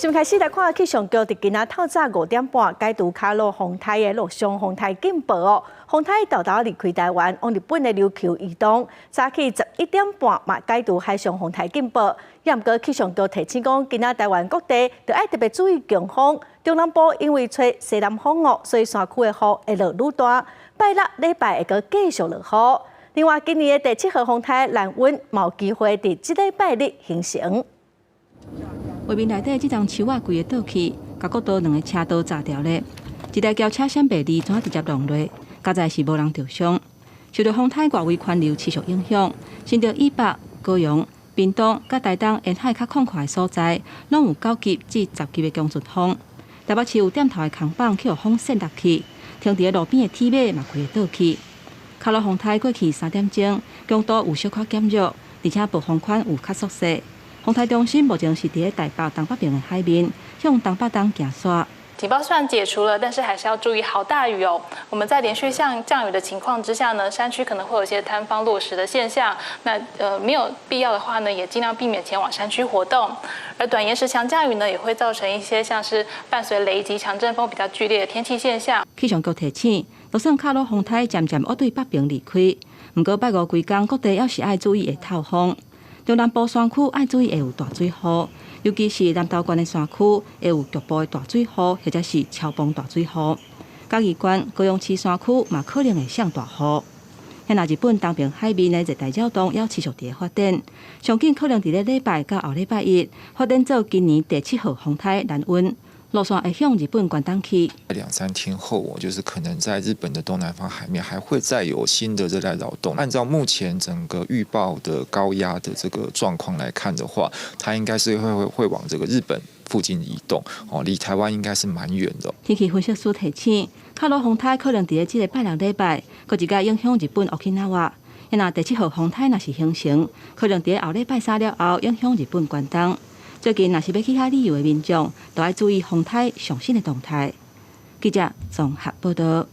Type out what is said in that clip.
先開始來看氣象局佇今仔透早5點半解除卡努風颱的陸上風颱警報哦。風颱沓沓離開台灣，往日本的琉球移動。早起11點半嘛解除海上風颱警報。也毋過氣象局提醒講，今仔台灣各地著愛特別注意強風。中南部因為吹西南風哦，所以山區的雨會落愈大。拜六禮拜會閣繼續落雨。另外，今年的第七號風颱蘭溫嘛有機會佇這禮拜日形成。畫面內底這棟樹仔規个倒去，共國道兩个車道閘掉咧。一台轎車閃袂離，怎直接撞落？佳哉是無人著傷。受到風颱外圍環流持續影響，新竹以北、高雄、屏東佮台東沿海較廣闊的所在，攏有9級至10級的強陣風。台北市有點頭的扛棒去予風扇落去，停佇路邊的鐵馬嘛規个倒去。卡努風颱過去3點鐘，強度有小可減弱，而且暴風圈有較縮細。風颱中心目前是佇咧台北東北邊的海面，向東北東行徙。警報雖然解除了，但是還是要注意豪大雨哦。我們在連續降雨的情況之下呢，山區可能會有一些坍方落石的現象。那沒有必要的話呢，也盡量避免前往山區活動。而短延時強降雨呢，也會造成一些像是伴隨雷擊、強陣風比較劇烈的天氣現象。氣象局提醒，就算卡努風颱漸漸欲對北邊離開，毋過拜五規工各地猶是愛注意會透風。中南部山區愛注意會有大水雨，尤其是南投縣的山區會有局部的大水雨，或者是超磅大水雨。嘉義縣高雄市山區嘛可能會上大雨。若日本東邊海面的熱帶擾動猶持續佇咧發展，上緊可能佇咧禮拜佮後禮拜一發展做今年第七號風颱蘭溫。路線會向日本關東去。兩三天後，就是可能在日本的東南方海面還會再有新的熱帶擾動。按照目前整個預報的高壓的這個狀況來看的話，它應該是會往這個日本附近移動，哦，離台灣應該是蠻遠的。天氣分析師提醒，卡努風颱可能佇咧這个拜六禮拜，閣一擺影響日本沖繩。若第七號風颱若是形成，可能佇咧後禮拜三了後影響日本關東。最近若是欲去遐旅遊的民眾，都愛注意風颱上新的動態。記者綜合報道。